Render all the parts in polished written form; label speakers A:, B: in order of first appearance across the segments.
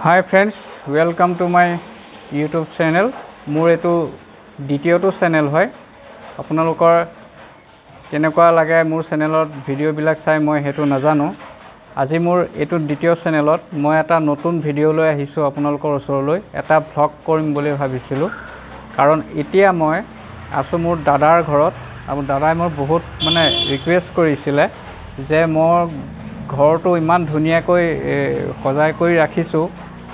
A: Hi friends, welcome to my YouTube channel. মোৰ এইটো দ্বিতীয়টো চেনেল হয়। আপোনালোকৰ কেনেকুৱা লাগে মোৰ চেনেলত ভিডিঅ'বিলাক চাই মই সেইটো নাজানো। আজি মোৰ এইটো দ্বিতীয় চেনেলত মই এটা নতুন ভিডিঅ' লৈ আহিছোঁ আপোনালোকৰ ওচৰলৈ। এটা ভ্লগ কৰিম বুলি ভাবিছিলোঁ, কাৰণ এতিয়া মই আছোঁ মোৰ দাদাৰ ঘৰত। আৰু দাদাই মোক বহুত ৰিকুৱেষ্ট কৰিছিলে যে মোৰ ঘৰটো ইমান ধুনীয়াকৈ সজাই কৰি ৰাখিছোঁ,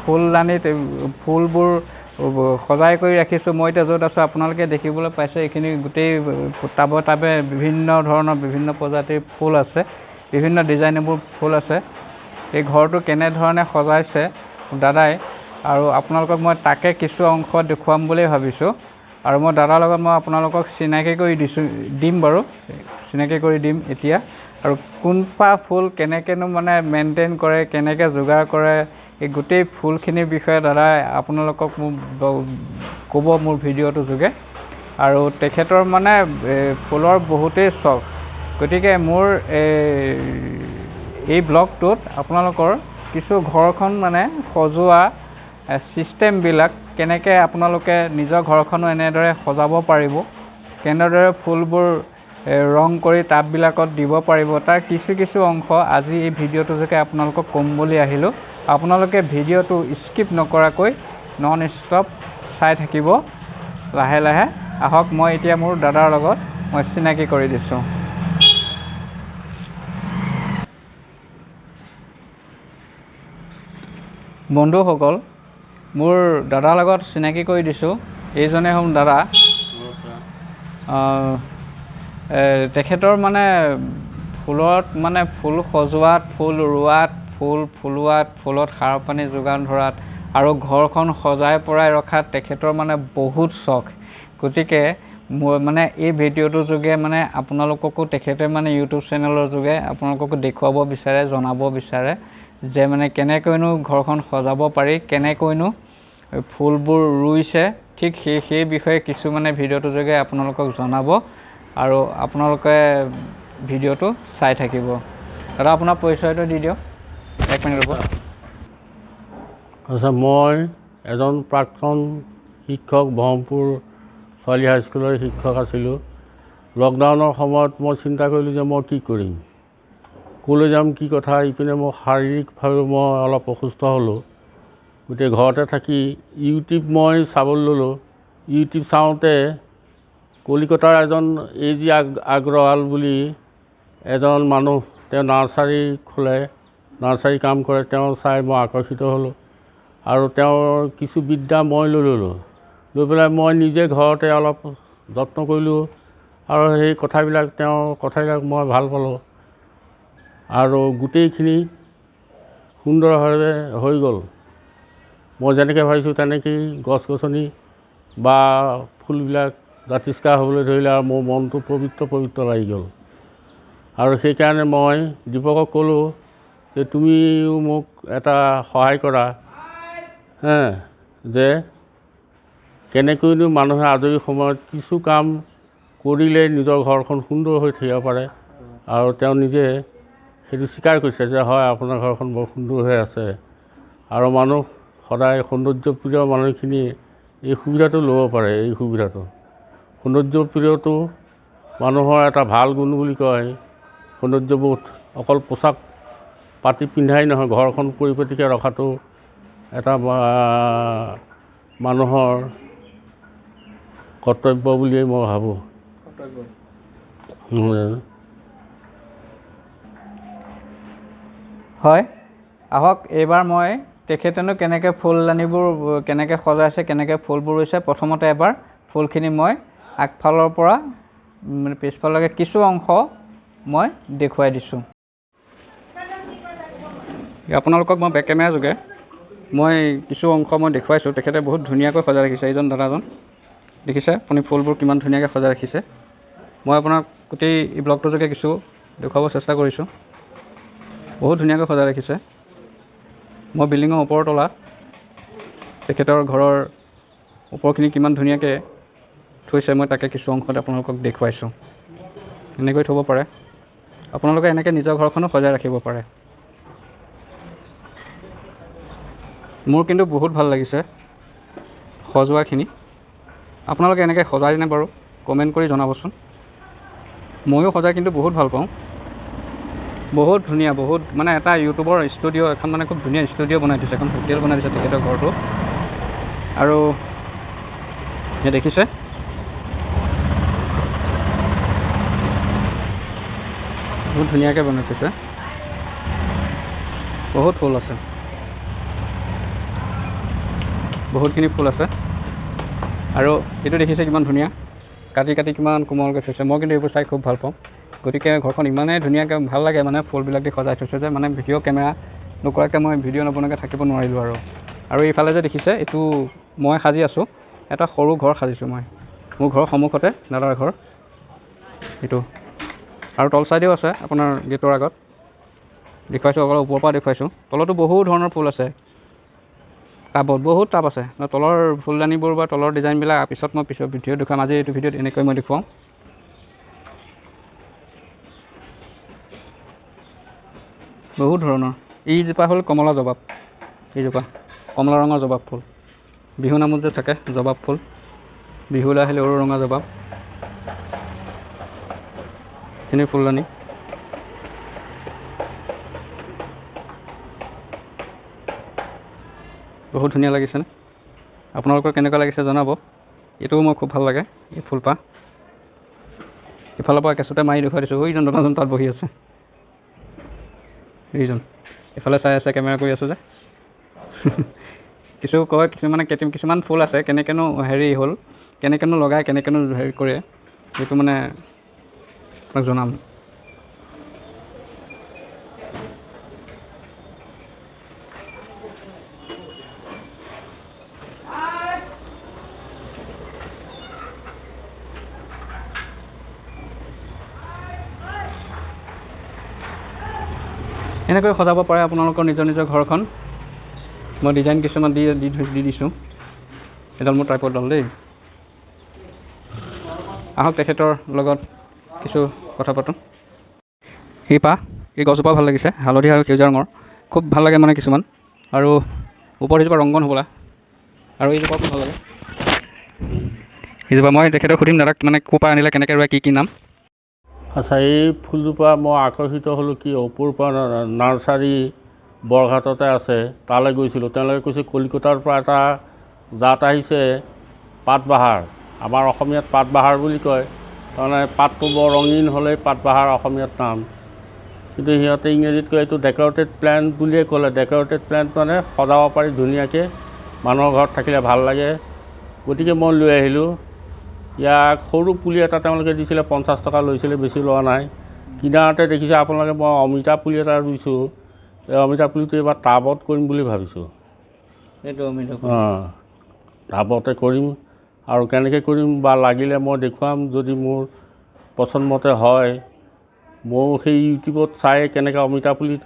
A: ফুলদানিত ফুলবোৰ সজাই কৰি ৰাখিছোঁ। মই এতিয়া য'ত আছোঁ আপোনালোকে দেখিবলৈ পাইছে, এইখিনি গোটেই টাবে টাবে বিভিন্ন ধৰণৰ বিভিন্ন প্ৰজাতিৰ ফুল আছে, বিভিন্ন ডিজাইনবোৰ ফুল আছে। এই ঘৰটো কেনেধৰণে সজাইছে দাদাই, আৰু আপোনালোকক মই তাকে কিছু অংশ দেখুৱাম বুলি ভাবিছোঁ। আৰু মই দাদাৰ লগত মই আপোনালোকক চিনাকি কৰি দিছোঁ, দিম বাৰু, চিনাকি কৰি দিম এতিয়া। আৰু কোনপাহ ফুল কেনেকৈনো মেইনটেইন কৰে, কেনেকৈ যোগাৰ কৰে, এই গোটেই ফুলখিনিৰ বিষয়ে দাদাই আপোনালোকক মোক ক'ব মোৰ ভিডিঅ'টোৰ যোগে। আৰু তেখেতৰ ফুলৰ বহুতেই চখ, গতিকে মোৰ এই ব্লগটোত আপোনালোকৰ কিছু ঘৰখন সজোৱা ছিষ্টেমবিলাক, কেনেকৈ আপোনালোকে নিজৰ ঘৰখনো এনেদৰে সজাব পাৰিব, কেনেদৰে ফুলবোৰ ৰং কৰি টাববিলাকত দিব পাৰিব, তাৰ কিছু কিছু অংশ আজি এই ভিডিঅ'টোৰ যোগে আপোনালোকক ক'ম বুলি আহিলোঁ। আপোনালোকে ভিডিঅ'টো স্কিপ নকৰাকৈ নন ষ্টপ চাই থাকিব লাহে লাহে। আহক, মই এতিয়া মোৰ দাদাৰ লগত মই চিনাকি কৰি দিছোঁ। বন্ধুসকল, মোৰ দাদাৰ লগত চিনাকি কৰি দিছোঁ। এইজনে হ'ল দাদা। তেখেতৰ ফুলত ফুল সজোৱাত, ফুল ৰোৱাত, ফুল ফুলোৱাত, ফুলত সাৰ পানী যোগান ধৰাত আৰু ঘৰখন সজাই পৰাই ৰখাত তেখেতৰ বহুত চখ। গতিকে মোৰ এই ভিডিঅ'টোৰ যোগে আপোনালোককো তেখেতে ইউটিউব চেনেলৰ যোগে আপোনালোককো দেখুৱাব বিচাৰে, জনাব বিচাৰে যে কেনেকৈনো ঘৰখন সজাব পাৰি, কেনেকৈনো ফুলবোৰ ৰুইছে, ঠিক সেই বিষয়ে কিছু ভিডিঅ'টোৰ যোগে আপোনালোকক জনাব। আৰু আপোনালোকে ভিডিঅ'টো চাই থাকিব। দাদা, আপোনাৰ পৰিচয়টো দি দিয়ক, এক মিনিট ৰ'ব।
B: আচ্ছা, মই এজন প্ৰাক্তন শিক্ষক, ব্ৰহ্মপুৰ ছোৱালী হাইস্কুলৰ শিক্ষক আছিলোঁ। লকডাউনৰ সময়ত মই চিন্তা কৰিলোঁ যে মই কি কৰিম, ক'লৈ যাম, কি কথা। ইপিনে মই শাৰীৰিকভাৱে মই অলপ অসুস্থ হ'লোঁ, গতিকে ঘৰতে থাকি ইউটিউব মই চাবলৈ ল'লোঁ। ইউটিউব চাওঁতে কলিকতাৰ এজন এ জি আগৰৱাল বুলি এজন মানুহ, তেওঁ নাৰ্চাৰী খোলে, নাৰ্চাৰী কাম কৰে, তেওঁ চাই মই আকৰ্ষিত হ'লোঁ আৰু তেওঁৰ কিছু বিদ্যা মই লৈ ল'লোঁ। লৈ পেলাই মই নিজে ঘৰতে অলপ যত্ন কৰিলোঁ আৰু সেই কথাবিলাক, তেওঁৰ কথাবিলাক মই ভাল পালোঁ আৰু গোটেইখিনি সুন্দৰভাৱে হৈ গ'ল। মই যেনেকৈ ভাবিছোঁ তেনেকেই গছ গছনি বা ফুলবিলাক জাতিষ্কাৰ হ'বলৈ ধৰিলে আৰু মোৰ মনটো পবিত্ৰ পবিত্ৰ লাগি গ'ল। আৰু সেইকাৰণে মই দীপকক ক'লোঁ যে তুমিও মোক এটা সহায় কৰা, যে কেনেকৈনো মানুহে আজৰি সময়ত কিছু কাম কৰিলে নিজৰ ঘৰখন সুন্দৰ হৈ থাকিব পাৰে। আৰু তেওঁ নিজে সেইটো স্বীকাৰ কৰিছে যে হয়, আপোনাৰ ঘৰখন বৰ সুন্দৰ হৈ আছে। আৰু মানুহ সদায় সৌন্দৰ্যপ্ৰিয় মানুহখিনিয়ে এই সুবিধাটো ল'ব পাৰে। এই সুবিধাটো, সৌন্দৰ্যপ্ৰিয়টো মানুহৰ এটা ভাল গুণ বুলি কয়। সৌন্দৰ্যবোধ অকল পোচাক পাতি পিন্ধাই নহয়, ঘৰখন পৰিপাটিকৈ ৰখাটো এটা মানুহৰ কৰ্তব্য বুলিয়েই মই ভাবোঁ।
A: হয়, আহক এইবাৰ মই তেখেতেনো কেনেকৈ ফুলদানিবোৰ কেনেকৈ সজাইছে, কেনেকৈ ফুলবোৰ ৰুইছে, প্ৰথমতে এবাৰ ফুলখিনি মই আগফালৰ পৰা পিছফাললৈকে কিছু অংশ মই দেখুৱাই দিছোঁ। আপোনালোকক মই বেক কেমেৰা যোগে মই কিছু অংশ মই দেখুৱাইছোঁ। তেখেতে বহুত ধুনীয়াকৈ সজাই ৰাখিছে। এইজন দাদাজন দেখিছে আপুনি ফুলবোৰ কিমান ধুনীয়াকৈ সজাই ৰাখিছে। মই আপোনাক গোটেই এই ব্লগটোৰ যোগে কিছু দেখুৱাব চেষ্টা কৰিছোঁ। বহুত ধুনীয়াকৈ সজাই ৰাখিছে। মই বিল্ডিঙৰ ওপৰৰ তলাত তেখেতৰ ঘৰৰ ওপৰখিনি কিমান ধুনীয়াকৈ থৈছে মই তাকে কিছু অংশত আপোনালোকক দেখুৱাইছোঁ। এনেকৈ থ'ব পাৰে আপোনালোকে, এনেকৈ নিজৰ ঘৰখনো সজাই ৰাখিব পাৰে। মোৰ কিন্তু বহুত ভাল লাগিছে সজোৱাখিনি। আপোনালোকে এনেকৈ সজায়নে বাৰু, কমেণ্ট কৰি জনাবচোন। ময়ো সজাই কিন্তু বহুত ভাল পাওঁ। বহুত ধুনীয়া, বহুত মানে এটা ইউটিউবৰ ষ্টুডিঅ' এখন, মানে খুব ধুনীয়া ষ্টুডিঅ' বনাই থৈছে, এখন হোটেল বনাই দিছে তেখেতৰ ঘৰটো। আৰু এই দেখিছে বহুত ধুনীয়াকৈ বনাই থৈছে, বহুত ফুল আছে, বহুতখিনি ফুল আছে। আৰু এইটো দেখিছে কিমান ধুনীয়া, কাটি কাটি কিমান কোমলকৈ থৈছে। মই কিন্তু এইবোৰ চাই খুব ভাল পাওঁ। গতিকে ঘৰখন ইমানেই ধুনীয়াকৈ ভাল লাগে, মানে ফুলবিলাক দি সজাই থৈছে যে, মানে ভিডিঅ' কেমেৰা নকৰাকৈ মই ভিডিঅ' নবনোৱাকৈ থাকিব নোৱাৰিলোঁ আৰু। আৰু এইফালে যে দেখিছে, এইটো মই সাজি আছোঁ, এটা সৰু ঘৰ সাজিছোঁ মই, মোৰ ঘৰৰ সন্মুখতে দাদাৰ ঘৰ এইটো। আৰু তল চাইডেও আছে আপোনাৰ গেটৰ আগত দেখুৱাইছোঁ, অকল ওপৰৰ পৰা দেখুৱাইছোঁ। তলতো বহু ধৰণৰ ফুল আছে, টাবত বহুত টাব আছে। তলৰ ফুলদানিবোৰ বা তলৰ ডিজাইনবিলাক পিছত মই পিছত ভিডিঅ' দেখুৱাম। আজি এইটো ভিডিঅ'ত এনেকৈ মই দেখুৱাওঁ। বহুত ধৰণৰ। এইজোপা হ'ল কমলা জবাব, এইজোপা কমলা ৰঙৰ জবাব ফুল, বিহু নামত যে থাকে জবাব ফুল, বিহুলৈ আহিলে সৰু ৰঙা জবাব। এইখিনি ফুলদানি। বহুত ধুনীয়া লাগিছেনে? আপোনালোকৰ কেনেকুৱা লাগিছে জনাব। এইটোও মোৰ খুব ভাল লাগে এই ফুলপাহ। ইফালৰ পৰা কেঁচুতে মাৰি দেখুৱাই দিছোঁ। এইজন দাদাজন তাত বহি আছে, এইজন এইফালে চাই আছে, কেমেৰা কৰি আছোঁ যে। কিছু কয়, কিছুমানে কিছুমান ফুল আছে কেনেকৈনো হেৰি হ'ল, কেনেকৈনো লগায়, কেনেকৈনো হেৰি কৰে, সেইটো মানে আপোনাক জনাম। এনেকৈ সজাব পাৰে আপোনালোকৰ নিজৰ নিজৰ ঘৰখন। মই ডিজাইন কিছুমান দি দি দি দিছোঁ। এডাল মোৰ ট্ৰাইপডডাল দেই। আহক তেখেতৰ লগত কিছু কথা পাতোঁ। এই পাহ, এই গছজোপা ভাল লাগিছে, হালধীয়া আৰু সেউজীয়া ৰঙৰ, খুব ভাল লাগে মানে কিছুমান। আৰু ওপৰত এইজোপা ৰংগন হ'বলা, আৰু এইজোপাও খুব ভাল লাগে। এইজোপা মই তেখেতক সুধিম দাদাক, মানে ক'ৰ পৰা আনিলে, কেনেকৈ ৰোৱে, কি কি নাম।
B: আচ্ছা, এই ফুলজোপা মই আকৰ্ষিত হ'লোঁ কি, অপূৰ্ব নাৰ্চাৰী বৰঘাটতে আছে, তালৈ গৈছিলোঁ। তেওঁলোকে কৈছে কলিকতাৰ পৰা এটা জাত আহিছে, পাতবাহাৰ, আমাৰ অসমীয়াত পাতবাহাৰ বুলি কয়, তাৰমানে পাতটো বৰ ৰঙীন হ'লেই পাতবাহাৰ অসমীয়াত নাম, কিন্তু সিহঁতে ইংৰাজীত কয় এইটো ডেক'ৰেটেড প্লেণ্ট বুলিয়ে ক'লে। ডেক'ৰেটেড প্লেণ্ট মানে সজাব পাৰি ধুনীয়াকৈ, মানুহৰ ঘৰত থাকিলে ভাল লাগে। গতিকে মই লৈ আহিলোঁ। ইয়াক সৰু পুলি এটা তেওঁলোকে দিছিলে, 50 টকা লৈছিলে, বেছি লোৱা নাই। কিনাৰতে দেখিছে আপোনালোকে, মই অমিতা পুলি এটা ৰুইছোঁ। এই অমিতা পুলিটো এইবাৰ টাবত কৰিম বুলি ভাবিছোঁ।
A: এইটো অমিতা।
B: অঁ, টাবতে কৰিম। আৰু কেনেকৈ কৰিম বা লাগিলে মই দেখুৱাম, যদি মোৰ পচন্দমতে হয়। ময়ো সেই ইউটিউবত চাই কেনেকৈ অমিতা পুলি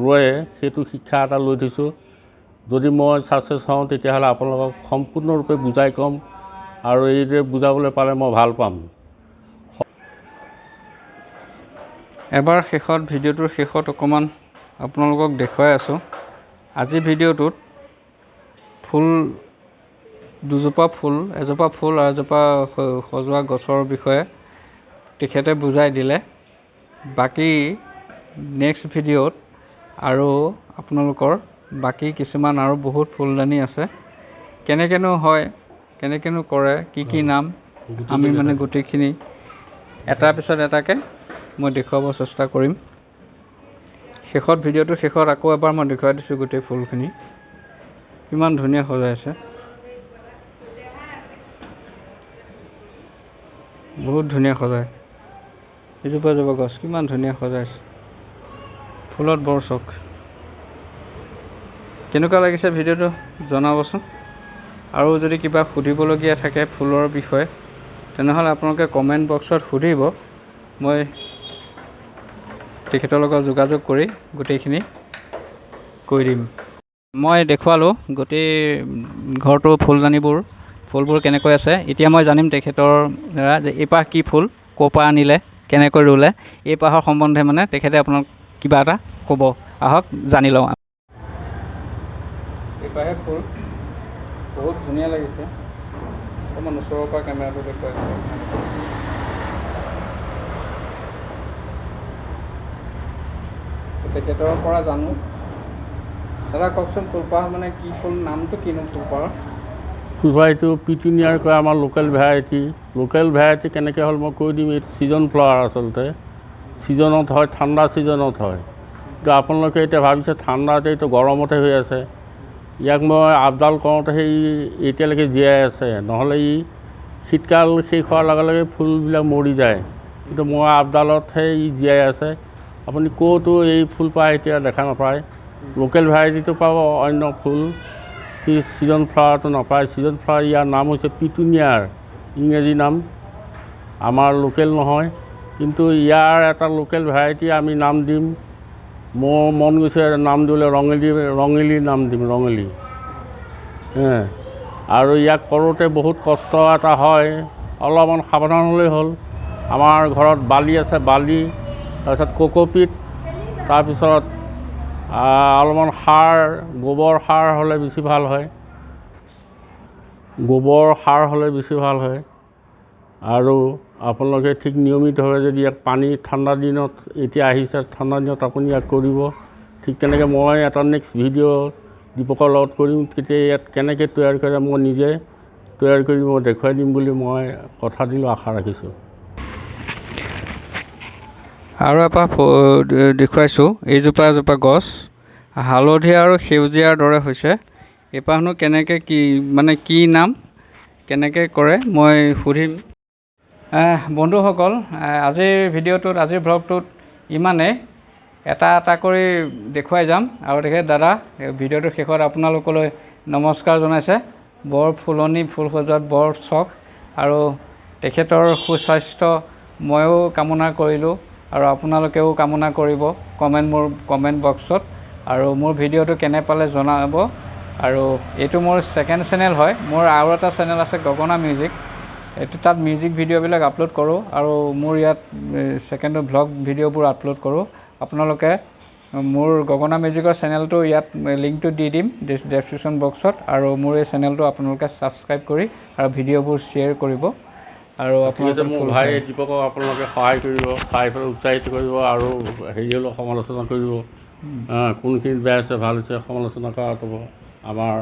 B: ৰোৱে সেইটো শিক্ষা এটা লৈ থৈছোঁ। যদি মই ছাকচেছ হওঁ তেতিয়াহ'লে আপোনালোকক সম্পূৰ্ণৰূপে বুজাই ক'ম, আৰু এইদৰে বুজাবলৈ পালে মই ভাল পাম।
A: এবাৰ শেষত ভিডিঅ'টোৰ শেষত অকণমান আপোনালোকক দেখুৱাই আছোঁ। আজি ভিডিঅ'টোত ফুল দুজোপা ফুল, এজোপা ফুল আৰু এজোপা সজোৱা গছৰ বিষয়ে তেখেতে বুজাই দিলে। বাকী নেক্সট ভিডিঅ'ত আৰু আপোনালোকৰ বাকী কিছুমান আৰু বহুত ফুলদানি আছে, কেনেকৈনো হয়, কেনেকৈনো কৰে, কি কি নাম, আমি মানে গোটেইখিনি এটাৰ পিছত এটাকৈ মই দেখুৱাব চেষ্টা কৰিম। শেষত ভিডিঅ'টোৰ শেষত আকৌ এবাৰ মই দেখুৱাই দিছোঁ গোটেই ফুলখিনি কিমান ধুনীয়া সজাইছে, বহুত ধুনীয়া সজায়। এজোপা এজোপা গছ কিমান ধুনীয়া সজাইছে, ফুলত বৰ চখ। কেনেকুৱা লাগিছে ভিডিঅ'টো জনাবচোন। আৰু যদি কিবা সুধিবলগীয়া থাকে ফুলৰ বিষয়ে তেনেহ'লে আপোনালোকে কমেণ্ট বক্সত সুধিব, মই তেখেতৰ লগত যোগাযোগ কৰি গোটেইখিনি কৈ দিম। মই দেখুৱালোঁ গোটেই ঘৰটোৰ ফুলদানিবোৰ, ফুলবোৰ কেনেকৈ আছে। এতিয়া মই জানিম তেখেতৰ দ্বাৰা যে এইপাহ কি ফুল, ক'ৰ পৰা আনিলে, কেনেকৈ ৰুলে, এই পাহৰ সম্বন্ধে মানে তেখেতে আপোনাক কিবা এটা ক'ব। আহক জানি লওঁ। এইপাহে ফুল, বহুত ধুনীয়া লাগিছে। অকণমান ওচৰৰ পৰা কেমেৰাটো দেখুৱাইছোঁ আপোনালোকক। তেখেতৰ পৰা জানো। দাদা কওকচোন, ফুলপাহ মানে কি ফুল, নামটো কিনো ফুলপাহৰ?
B: ফুলপাহ এইটো পিটুনিয়াৰ কয়, আমাৰ লোকেল ভেৰাইটি। লোকেল ভেৰাইটি কেনেকৈ হ'ল মই কৈ দিম। এইটো ছিজন ফ্লাৱাৰ, আচলতে ছিজনত হয়, ঠাণ্ডা ছিজনত হয়। কিন্তু আপোনালোকে এতিয়া ভাবিছে ঠাণ্ডাতে, এইটো গৰমতে হৈ আছে। ইয়াক মই আপডাল কৰোঁতে সেই এতিয়ালৈকে জীয়াই আছে, নহ'লে ই শীতকাল শেষ হোৱাৰ লগে লগে ফুলবিলাক মৰি যায়। কিন্তু মই আপডালতহে ই জীয়াই আছে। আপুনি ক'তো এই ফুলপাহ এতিয়া দেখা নাপায়। লোকেল ভেৰাইটিটো পাব, অন্য ফুল ছিজন ফ্লাৱাৰটো নাপায়। ছিজন ফ্লাৱাৰ ইয়াৰ নাম হৈছে পিটুনিয়াৰ, ইংৰাজী নাম, আমাৰ লোকেল নহয়। কিন্তু ইয়াৰ এটা লোকেল ভেৰাইটি আমি নাম দিম। মোৰ মন গৈছে নাম দিবলৈ ৰঙিলী, ৰঙিলী নাম দিম, ৰঙিলী। আৰু ইয়াক কৰোঁতে বহুত কষ্ট এটা হয়, অলপমান সাৱধান হ'লেই হ'ল। আমাৰ ঘৰত বালি আছে, বালি, তাৰপিছত কক'পিট, তাৰপিছত অলপমান সাৰ, গোবৰ সাৰ হ'লে বেছি ভাল হয়, গোবৰ সাৰ হ'লে বেছি ভাল হয়। আৰু আপোনালোকে ঠিক নিয়মিতভাৱে যদি ইয়াক পানী, ঠাণ্ডা দিনত এতিয়া আহিছে, ঠাণ্ডা দিনত আপুনি ইয়াক কৰিব। ঠিক তেনেকৈ মই এটা নেক্সট ভিডিঅ' দীপকৰ লগত কৰিম, তেতিয়া ইয়াত কেনেকৈ তৈয়াৰ কৰে মই নিজে তৈয়াৰ কৰি মই দেখুৱাই দিম বুলি মই কথা দিলোঁ, আশা ৰাখিছোঁ।
A: আৰু এপাহ দেখুৱাইছোঁ, এইজোপা এজোপা গছ হালধীয়া আৰু সেউজীয়াৰ দৰে হৈছে। এইপাহনো কেনেকৈ কি মানে কি নাম, কেনেকৈ কৰে মই সুধিম। বন্ধুসকল, আজিৰ ভিডিঅ'টোত, আজিৰ ভ্লগটোত ইমানেই। এটা এটা কৰি দেখুৱাই যাম। আৰু তেখেত দাদা ভিডিঅ'টোৰ শেষত আপোনালোকলৈ নমস্কাৰ জনাইছে। বৰ ফুলনি, ফুল সজোৱাত বৰ চখ, আৰু তেখেতৰ সুস্বাস্থ্য ময়ো কামনা কৰিলোঁ, আৰু আপোনালোকেও কামনা কৰিব কমেণ্ট, মোৰ কমেণ্ট বক্সত। আৰু মোৰ ভিডিঅ'টো কেনে পালে জনাব। আৰু এইটো মোৰ ছেকেণ্ড চেনেল হয়, মোৰ আৰু এটা চেনেল আছে গগনা মিউজিক, এইটো তাত মিউজিক ভিডিঅ'বিলাক আপলোড কৰোঁ, আৰু মোৰ ইয়াত ছেকেণ্ডৰ ভ্লগ ভিডিঅ'বোৰ আপলোড কৰোঁ। আপোনালোকে মোৰ গগনা মিউজিকৰ চেনেলটো ইয়াত লিংকটো দি দিম ডেছক্ৰিপশ্যন বক্সত, আৰু মোৰ এই চেনেলটো আপোনালোকে ছাবস্ক্ৰাইব কৰি আৰু ভিডিঅ'বোৰ শ্বেয়াৰ কৰিব। আৰু
B: আপোনালোকে মোৰ ভাই দীপকক আপোনালোকে সহায় কৰিব, চাই পেলাই উৎসাহিত কৰিব, আৰু হেৰি হ'লেও সমালোচনা কৰিব, কোনখিনিত বেয়া হৈছে ভাল হৈছে সমালোচনা কৰাটো আমাৰ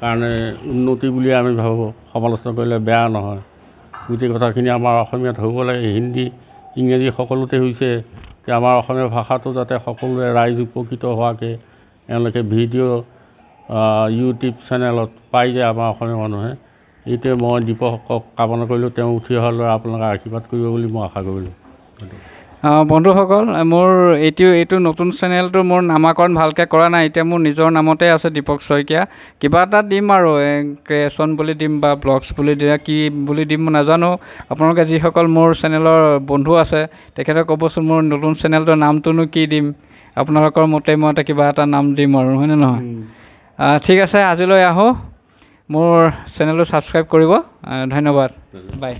B: কাৰণে উন্নতি বুলিয়ে আমি ভাবোঁ। সমালোচনা কৰিলে বেয়া নহয়। গোটেই কথাখিনি আমাৰ অসমীয়াত হ'ব লাগে, হিন্দী ইংৰাজী সকলোতে হৈছে, যে আমাৰ অসমীয়া ভাষাটো যাতে সকলোৱে ৰাইজ উপকৃত হোৱাকৈ এওঁলোকে ভিডিঅ' ইউটিউব চেনেলত পাই যায় আমাৰ অসমীয়া মানুহে। এইটোৱে মই দীপকক কামনা কৰিলোঁ, তেওঁ উঠি অহা ল'ৰা, আপোনালোকে আশীৰ্বাদ কৰিব বুলি মই আশা কৰিলোঁ।
A: বন্ধুসকল, মোৰ এইটো নতুন চেনেলটো মোৰ নামাকৰণ ভালকৈ কৰা নাই, এতিয়া মোৰ নিজৰ নামতে আছে দীপক শইকীয়া। কিবা এটা দিম আৰু, ক্ৰিয়েশ্যন বুলি দিম বা ব্লগছ বুলি দিয়া, কি বুলি দিম মই নাজানো। আপোনালোকে যিসকল মোৰ চেনেলৰ বন্ধু আছে তেখেতে ক'বচোন মোৰ নতুন চেনেলটোৰ নামটোনো কি দিম। আপোনালোকৰ মতে মই এটা কিবা এটা নাম দিম আৰু, হয়নে নহয়? ঠিক আছে, আজিলৈ আহোঁ। মোৰ চেনেলটো ছাবস্ক্ৰাইব কৰিব। ধন্যবাদ, বাই।